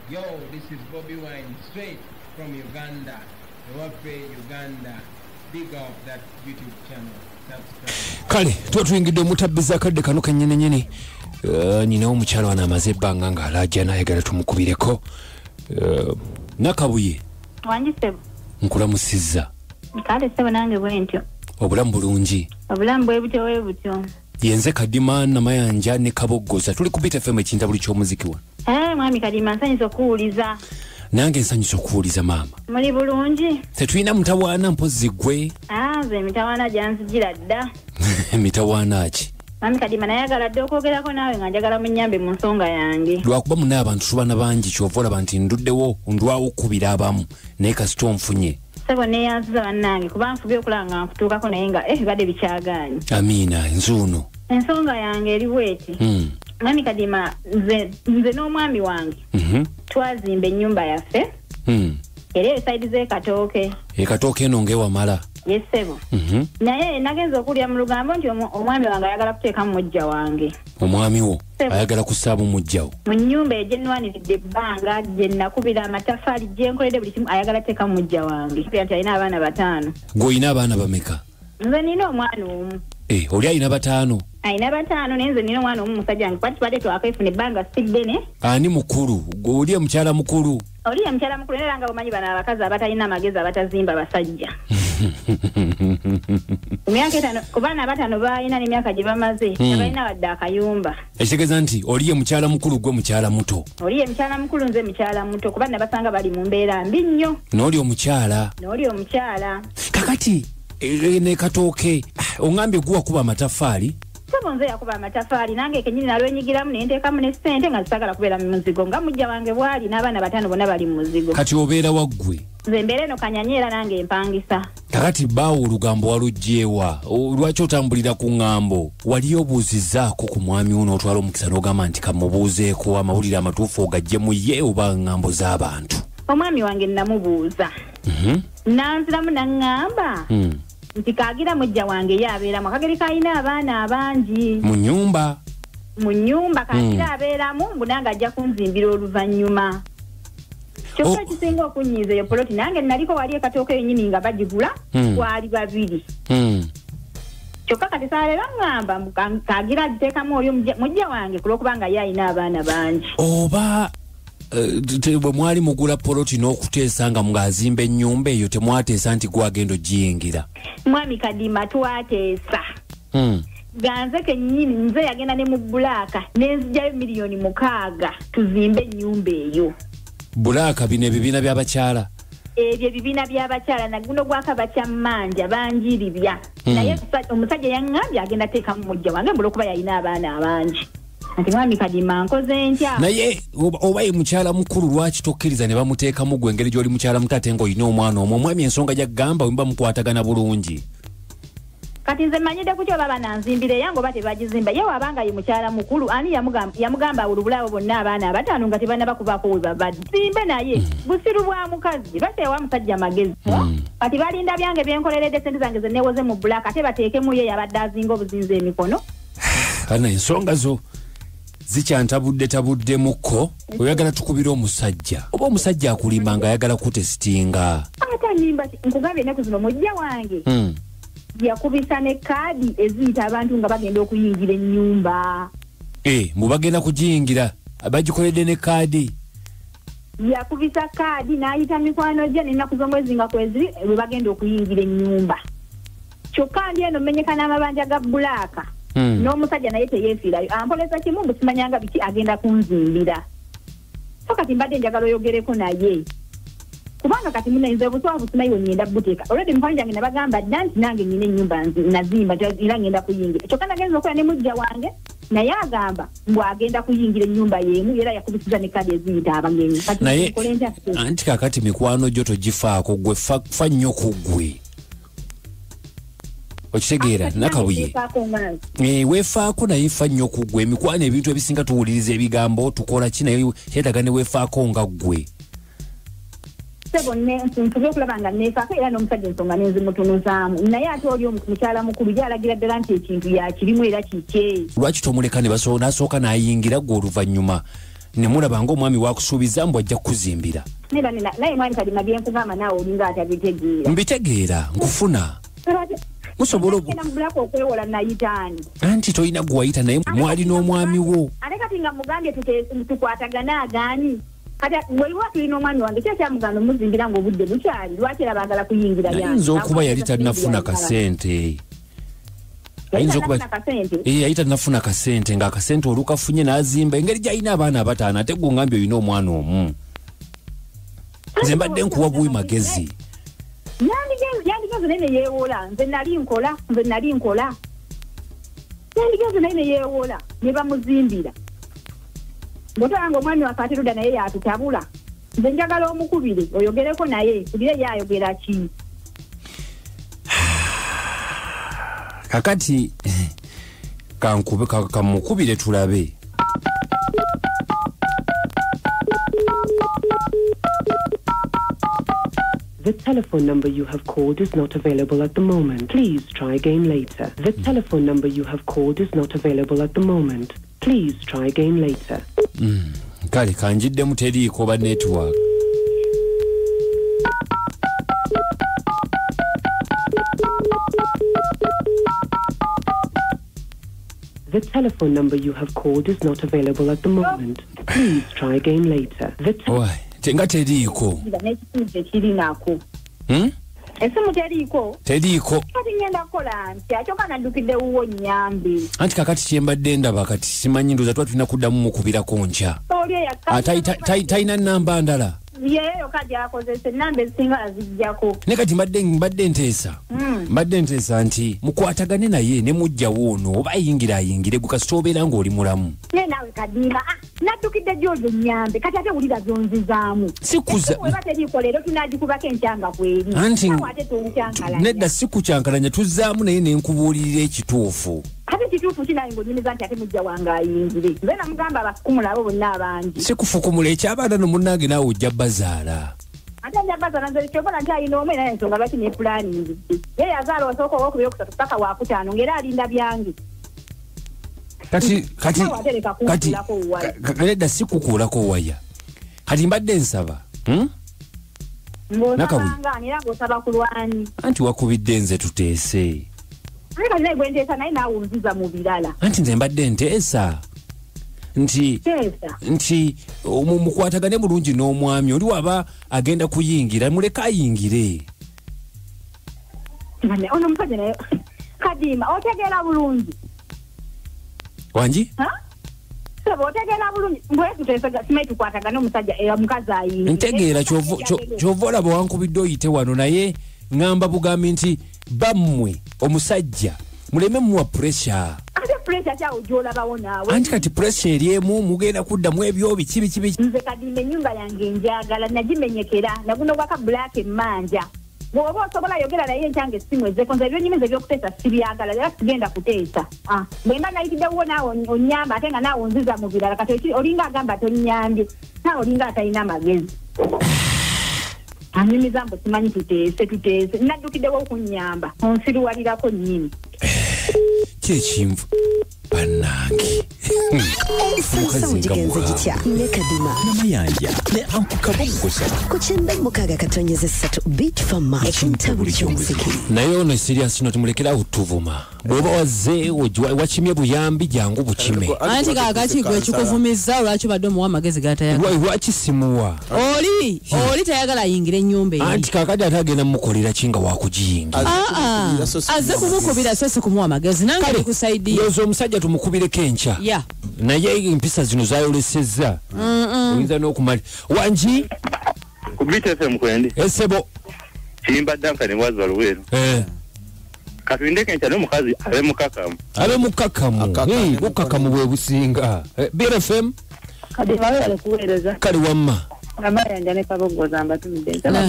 Yo, this is Bobi Wine, straight from Uganda. Ewaffe Uganda. Big up that YouTube channel. Subscribe. Kale tuba tuyingidde omutabbiza akadde kano kennyininyini. Ninawo omukyala wano amaze ebbanga ng'alaajana, ayagala tumukubireko. Nakabuye. Wangi ssebo. Nkulamusizza. Kale ssebo, nange bwe ntyo. Obulamu bulungi? Obulamu bwe butyo bwe butyo. Yenze Kadima Namayanja ne Kaboggoza, tuli ku Beat FM, ekintabuli ky'omuziki wano. Mwami Kadima, nsanyusa okuwuliza. Nange nsanyusa okuwuliza, maama. Muli bulungi? Tetulina mutawaana, mpozzi gwe? Ah, nze emitawaana gyanzijira dda. Mitawaana ki? Mwami Kadima, nayagala dde okwogerako naawe nga njagala munnyambe mu nsonga yange. Lwakuba munnaye abantu tubana bangi, kyova olaba nti nduddewo, ndwawo okukubira abamu, naye kasita onfunye. Ssebo, neeyanziza bannange, kuba nfubye okulaba nga nkutuukako, naye nga bibadde bikyagaanyi. Amiina, nzuuno. Ensonga yange eri bweti. Mwami Kadima, nze n'omwami wange twazimba ennyumba yaffe era eyo side z'e Katooke. Ekatooke eno ng'ewamala. Yes ssebo. Naye nagenza okulya mu lugambo nti omwami wange ayagala kuteekamu muggya wange. Omwami wo Ssebo. ayagala kussaamu muggyawo? Mu nnyumba eyo gye nnwaniridde ebbanga, gye nakubira amataffaali, gye nkoledde buli kimu, ayagala kuteekamu muggya wange. Nti alina abaana 5. Gw'olina abaana bameka? Nze nina omwana omu. Oli alina 5? Alina 5, naye nze nina omwana omu, musajja wange, kuba tubadde twakaefuna ebbanga si ddene. Ani mukulu? Gwe oli omukyala mukulu? Oli ye mukyala mukulu, era nga bw'omanyi bano abakazi abatalina magezi, abatazimba basajja. Ku myaka 5, ku baana 5 b'alina n'emyaka gye bamaze, tebalina wadde akayumba. Ekitegeeza nti oli ye mukyala mukulu, gwe mukyala muto. Oli ye mukyala mukulu, nze mukyala muto, kuba nabasanga bali mu mbeera mbi nnyo. N'oli omukyala. N'oli omukyala. Kakati ne Katooke, oŋŋambye gwe wakuba amataffaali? Ssebo, nze yakuba amataffaali, nange kennyini nalwenyigiramu ne nteekamu ne ssente, nga sisaagala kubeera mu muzigo nga muggya wange bw'ali n'abaana 5 bonna bali mu muzigo. Kati obeera waggwe? Nze mbeera eno Kanyanya, era nange empangisa. Kakati bbaawo olugambo waluggyewa? Lwaki otambulira ku ŋŋambo? Wali obuuzizzaako ku mwami wo n'otwala omukisa n'ogamba nti kamubuuzeeko amawulire amatuufu ogajje mu ye oba ŋŋambo z'abantu? Omwami wange namubuuza. Nanziramu n'aŋŋamba nti kaagira muggya wange ye abeeramu, akageri k'alina abaana abangi. Mu nnyumba? Mu nnyumba kaagira abeeramu, mbu nange ajja kunzimbira oluvannyuma. Kyokka ekisinga okunnyiiza, eyo poloti nange naliko wali e Katooke yennyini nga bagigula, twali 2. Kyokka kati saaleero aŋŋamba mbu kaagira agiteekamu oli muggya wange ku lw'okubanga ye alina abaana bangi. Oba bwe mwali mugula poloti n'okuteesa nga ng'azimba ennyumba eyo, temwateesa nti gwagenda ogiyingira? Mwami Kadima, twateesa. Nga nze kennyini, nze yagenda ne mu bbulaaka ne nzigyayo miliyoni 6 tuzimbe ennyumba eyo. Bulaaka bino ebibiina by'abakyala? Ebyo ebibiina by'abakyala, na guno gwakaba kyammanja banjiribya. Naye omusajja yaŋŋambye agenda teekamu muggya wange mbu olw'okuba yalina abaana abangi. Nti mwami Kadima, nkoze ntya? Naye oba ye mukyala mukulu, lwaki tokkiriza ne bamuteekamu gwe, engeri gy'oli mukyala muto ate ng'olina omwana omu? Omwami ensonga gy'aggamba bwe muba mukwatagana bulungi. Kati nze mmanyidde kutya oba bananzimbira eyange oba tebagizimba? Ye waabanga ye mukyala mukulu, ani yamugamba awulubula abo bonna abaana 5 nga tebannaba kubaako we babadde? Zimbe, naye busiru bwa mukazi, lwaki ewa musajja magezi? Kati balinda byange byenkoleredde, ssente zange ze neewoze mu bbulaaka, ate bateekemu ye yabadde azinga obuzinza emikono. Kana ensonga zo zikyantabudde tabuddemukko. Oyagala tukubire omusajja, oba omusajja akulimba ng'ayagala kutesitinga? Ate annimba? Nkugambye, ennaku zino muggya wange yakubisa ne kaadi eziyita abantu nga bagenda okuyingira ennyumba. Mbu bagenda kugiyingira, bagikoledde ne kaadi? Yakubisa kaadi n'ayita mikwano gye n'ennaku z'omwezi nga kweziri bwe bagenda okuyingira ennyumba. Kyokka ndi eno mmenyeka n'amabanja ga bbulaaka. N'omusajja naye teyeefiirayo, ampoleza kimu mbu simanyanga biki, agenda kunzimbira. So kati mbadde njagala oyogereko naye, kubanga kati munayinza obuswavu simanyi we ngenda buteeka. Already mikwano gyange nabagamba dda nti nange nnyina ennyumba nazimba era ngenda kuyingira. Kyokka nagenza okukola ne muggya wange, naye agamba mbu agenda kuyingira ennyumba y'emu, era yakubisiza ne kaadi eziyita abagenyi. Kati Naye nkole ntya? anti kakati mikwano gyo togifaako, gwe fa nnyo ku ggwe, okitegeera? Nakabuye. Neefaako nga nze. Weefaako, naye fa nnyo ku ggwe. Emikwano, ebintu ebisinga tuwuliriza ebigambo, tukola ki, naye kyetaaga ne weefaako nga ggwe. Ssebo, nfube okulaba nga neefaako, era n'omusajja ensonga nenzimutunuzaamu, naye ate oli mukyala mukulu gyalagira ddala nti ekintu yakirimu era kikye. Lwaki tomuleka ne n'asooka n'ayingira, gwe oluvannyuma Ne mulaba ng'omwami wakusuubiza mbu ajja kukuzimbira. Naye mwami Kadima byenkugamba naawe olinga atabitegeera. Mbitegeera, nkufuna. Musobola okwewola nayitaani. Anti tolina gwayita naye mwali n'omwami wo. Ate kati nga mugambye tukwatagane agaani. Kati waliwo tulina omwami wange ki ekyamuganda omuzimbira ng'obudde bukyali, lwaki era baagala kuyingira yange? Ayinza okuba yali tannafuna kasente. Ayinza okuba yali tannafuna kasente ng'akasente olukafunye n'azimba engeri gy'alina abaana abataano ate gwe ngambye olina omwana omu. Nze mbadde nkuwa buwi magezi. Yandigenze naye ne yeewola, nze nali nkola. Yandigenze naye ne yeewola ne bamuzimbira. Ng'otwala ng'omwami waffe ate ludda naye yatutabula. Nze njagala omukubire oyogereko naye, kubire ye ayogera ki. Kakati kamukubire tulabe. The telephone number you have called is not available at the moment. Please try again later. The telephone number you have called is not available at the moment. Please try again later. Kale kanjiddemu teriiko ba network. The telephone number you have called is not available at the moment. Please try again later. Tenga teriiko. Esimu teriiko. Teriiko. Kati ngenda kukola ntya kyokka naddukidde wuwo nnyambe. Anti kakati kye mbadde ndaba kati simanyi ndowooza tuba tulina kuddamu mukubirako nkya. Talina nnamba ndala. Yeeyo yokka gy'akozesa ennamba ezisinga aziggyako. Naye kati mbadde nteesa. Mbadde nteesa nti mukwatagane naye ne muggyawo ono oba ayingira ayingire gwe kasita obeera ng'oli mulamu. Naye naawe Kadima, naddukidde gy'oyo nnyambe kati ate wulira by'onzizaamu. Sikuza. Weba teriiko leero tunaagikubako enkyanga kweri. Anti ate tonkyankalanya. Nedda sikukyankalanya tuzzaamu naye ne nkubuulirira ekituufu. Ate kituufu ki naye ng'onyumiza nti ate mujja wange ayingire. Nze namugamba abafukumula abo bonna abangi. Sikufukumula ekyabaana no munnange naawe ojja bazaala. Ate nja bazaala nze ky'okola nti alina omu era ensonga lwaki ne pulaani. Ye yazaala osooka owokubiri okusatu paka wakutaano ng'era alinda byange. Kati nedda sikukuulako waya. Kati mbadde nsaba. Ng'osabanga era ng'osaba kulwani. Anti wakubidde nze tuteese. Kati naye gwe nteesa naye naawe onziza mu birala. Anti nze mbadde nteesa. Nti mukwatagane bulungi n'omwami oli waba agenda kuyingira muleke ayingire. Ono omusajja naye Kadima otegeera bulungi. Wangi? Sebo otegeera bulungi mbwe tuteesa simanyi tukwatagane omusajja omukazi ayingire. Ntegeera ky'ova olaba wankubidde oyite wano naye ŋŋamba bugambi nti bammwe omusajja muleme muwa pressure. Ate pressure kyawo gy'olabawo naawe. Anti kati pressure eri emu mugenda kuddamu ebyo biki biki biki. Nze Kadima ennyumba yange njagala nagimenyekera naguno gwaka black emmanja. Bw'oba osobola yogera naye enkyange essimu ezeeko nze ebyonyumiza eby'okuteesa sibyagala era sigenda kuteesa. Bwe mba nayitiddewo naawe onnyamba ate nga naawe onziza mu birala kati olinga agamba tonnyambye naawe olinga atalina magezi. Anyumiza mbu simanyi tuteese naddukiddewo okunnyamba onsiruwalirako nnyini. Ki ekinvu bannange. Omukazi nga gitya ne Kadima Namayanja ne Uncle Kabongosa ku 96.3 Beat Fama ekintabuli ky'omuziki. Naye ono serious note mulekera otuvuma. Bw'oba wazze wakimye buyambi jangu bukime. Anti kaakati gwe kikuvumizza lwaki obadde omuwa amagezi g'atayagala? Lwaki simuwa? Oli tayagala ayingire ennyumba eyo. Anti kaakati ate agenda mmukolera ki nga wakugiyingira? Azze kumukubira so si kumuwa magezi nange ndikusaidia. Ndowooza omusajja tumukubireko enkya. Naye empisa zino zayolesezza. Oyinza n'okumala. Wangi? Ku Beat FM kwendi. Esebo. Kimba Duncan Waza Luweero. Katulindeko enkya n'omukazi abe mukakamu. Abe mukakamu. Bukakamu bwe businga. Beat FM. Kadima webale kuweereza. Kale wamma. Namayanja ne Kaboggoza mbatumidde. Nsaba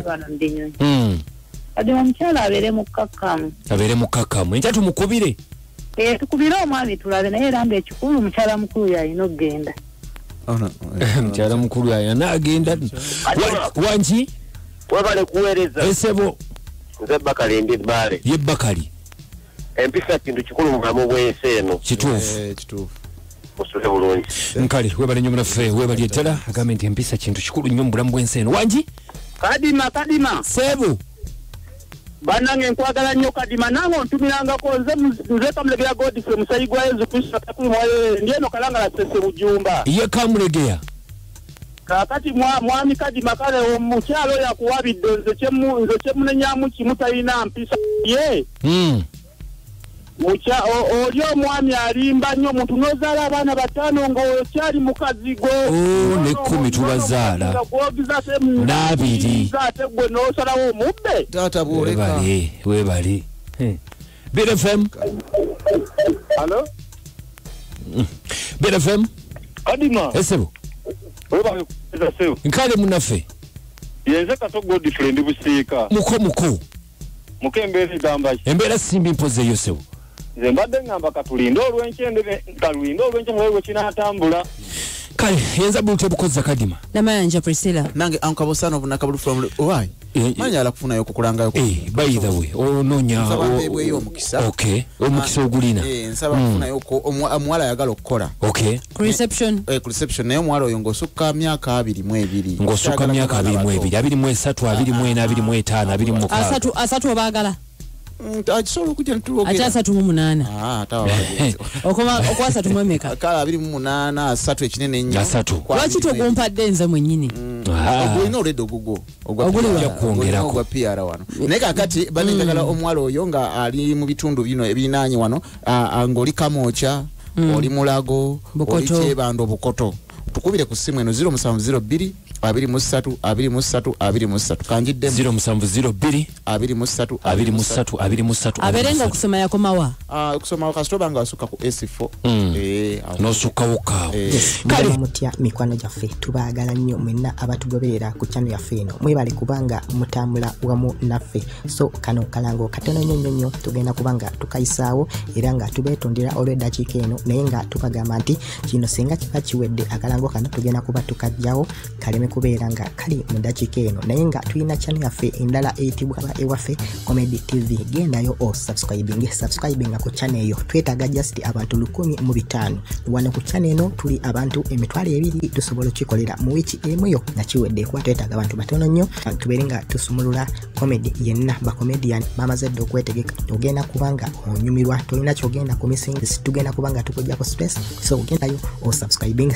wano ndi. Kadima omukyala abeere mukakamu. Abeere mukakamu. Enkya tumukubire. Tukubire omwami tulabe naye era ng'ekikulu mukyala mukulu yalina okugenda. Mukyala mukulu yalina agenda. Wangi? Webale kuweereza. Esebo. Nze Bakali ndi Bbaale. Ye Bakali. Empisa kintu kikulu mu bulamu bw'ensi eno. Kituufu. Kituufu. Osule bulungi. Nkale webale nnyo munaffe, webale ddala. Agambe nti empisa kintu kikulu nnyo mu bulamu bw'ensi eno. Wangi? Kadima, Kadima. Sebu. Bannange nkwagala nnyo Kadima, nange ontumirangako nze Kamulegeya Godfrey musayi gwa Yesu Kristo atakuli mwayo ndi eno Kalangala Ssese Bujumba. Ye Kamulegeya. Kakati mwami Kadima kale omukyalo yakuwabidde nze kyemunenyamu kimu talina mpisa ye. Oli omwami alimba nnyo omuntu n'ozaala abaana 5 ng'okyali mukazi gwe. Ne 10 tubazaala. N'abiri. Ate gwe n'osalawo omubbe. Taata bw'oleka. Weebale. Beat FM. Hello? Beat FM. Kadima. Esebo. Weebale sebo. Nkale munaffe. Yenze Kato Godfrey ndi Busiika. Muko. Muko embeera egamba ki? Embeera simbi mpozi eyo sebo. Nze mbadde ŋŋamba katulinde olw'enkya mulabe bwe kinaatambula. Kale yenza bulute bukozza Kadima. Namayanja Priscilla. Nange Uncle Bosano bunakabulu from why? Manya ala kufunayo kukulangayo. By the way, ononya nsaba omukisa. Okay, omukisa ogulina. Nsaba kufunayo omuwala ayagala okukola. Okay. Reception. Reception naye omuwala oyo ng'osukka myaka 22. Ng'osukka myaka 22, 23, 24, 25, 26. Asatu obaagala. Asobola okujja netulwogera. Ate 38. Atawa. Okoma okwa 31. Kala 28, 3 ekinene ennyo. 3. Lwaki togumpadde nze mwennyini? Ogulina olwedde ogugwo. Ogwa PR wano. Naye kakati bane njagala omuwala oyo nga ali mu bitundu bino ebirinaanye wano, ng'oli Kamwokya, oli Mulago, oli Kyebando, Bukoto. Tukubire ku ssimu eno 0702 23 23 23. Kanjiddemu 0702 23 23 23. Aberenga okusoma yakomawa. Okusoma kasitoba nga asukka ku S4. N'osukka wokka. Kale mutya mikwano gyaffe, tubaagala nnyo mwenna abatugoberera ku channel yaffe eno. Mwebale kubanga mutambula wamu naffe. So kano kalango katono nnyo nnyo nnyo tugenda kubanga tukayisaawo era nga tubeetondera olw'eddakiika eno, naye nga tubagamba nti kino singa kiba kiwedde akalango kano tugenda kuba tukajjawo kaleme kubeera nga kali mu ddakiika eno. Naye nga tulina channel yaffe endala eyitibwa Ewaffe Comedy TV, gendayo o subscribing ku channel eyo. Twetaaga just abantu 1,005 wano ku channel eno tuli abantu 2,000 tusobola okukikolera mu wiiki emu yo nga kiwedde, kuba twetaaga abantu batono nnyo tubeere nga tusumulula comedy yenna. Bacomedian bamaze dda okwetegeka, ogenda kubanga onyumirwa, tolina kyogenda ku missing, tugenda kubanga tukujjako stress. So gendayo o subscribing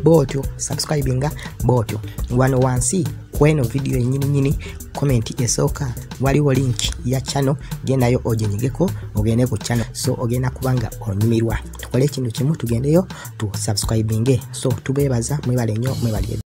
bw'otyo, subscribinga bw'otyo. Wano wansi kweno video yennyini nyini comment esooka waliwo link ya channel, gendayo oginyigeko ogende ku channel. So ogenda kubanga onyumirwa. Tukole ekintu kimu, tugendeyo tu subscribinge. So tubeebaza, mwebale nnyo, mwebale.